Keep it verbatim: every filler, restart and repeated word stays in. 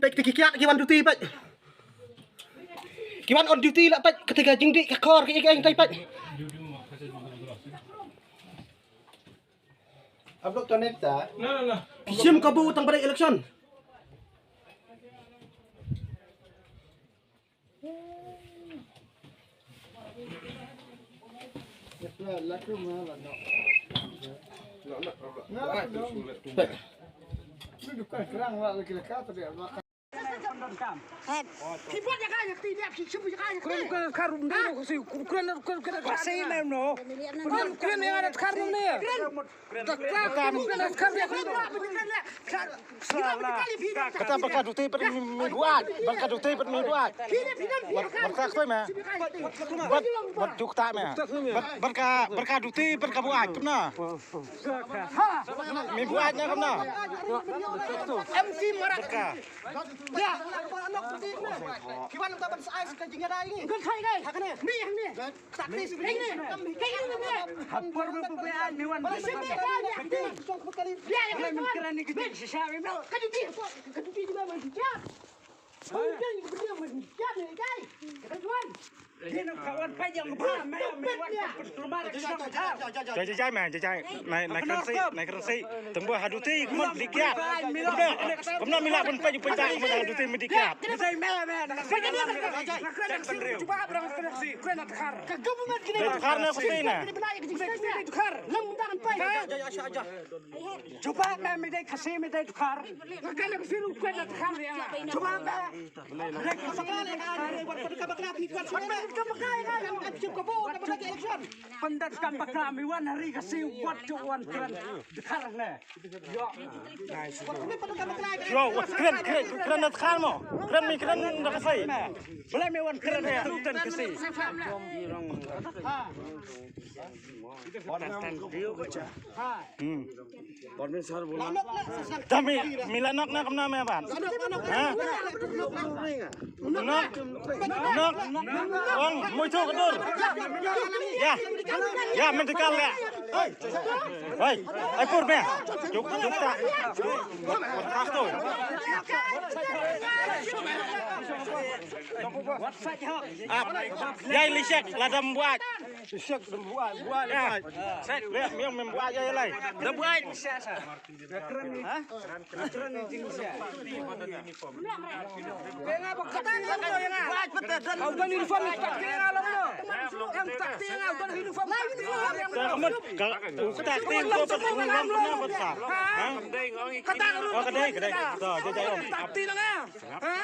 Peit, te ki kiad ki wan duty, peit. Ki wan on duty la, peit, kata ka jingdih ka khor ki ïeng, peit. Upload to net ta. Ki shim kabu tang ba dei election. Kata ba ka duty pat mi, mi buat, ba ka duty pat mi buat. Wat, wat ka koi ma. Wat, wat juk ta ma. Wat, wat ka, wat ka duty, wat ka buat, kumno? Mi buat na kumno? Wat ka. Jai, jai, jai, man, jai, jai. Nai, nai kren sih, nai kren sih. Teng ba ha duty, kumno dei kiad. Kumno, kumno mi lah ban peit, peit kumno ha duty mi dei kiad. Dei Dkhar na Khasi na. Jubab me, me dei Khasi, me dei Dkhar. Jubab me. Pyndat kam bakla, mi wan ha ri Khasi wat ju wan kren Dkhar ne. Yo, kren, kren, kren Dkhar mo. Kren mi kren Khasi. Bla mi wan kren Khasi. Hmm. Tami, mi la nok na kumno me ban. Ha? Nok, nok, ong, mui tu ka dur. Ya, ya, medical ya. Hei, ai pur me. Juk, juk ta. Juk ta tu. Ap, ya, lisek, la dam buat. Sek dam buat, buat lai. Sek, ya, yang membuat ya lai. Dam buat. Ha? Kren ni jing sia. Kau kan uniform tak kira alam lo. Yang tak kira, kau kan uniform tak kira alam lo. Kamu, ka, tak kira kau tak kira alam lo. Ha? Kata lu. Oh, kedai, kedai. Dah, jajai om. Tak kira lah. Ha?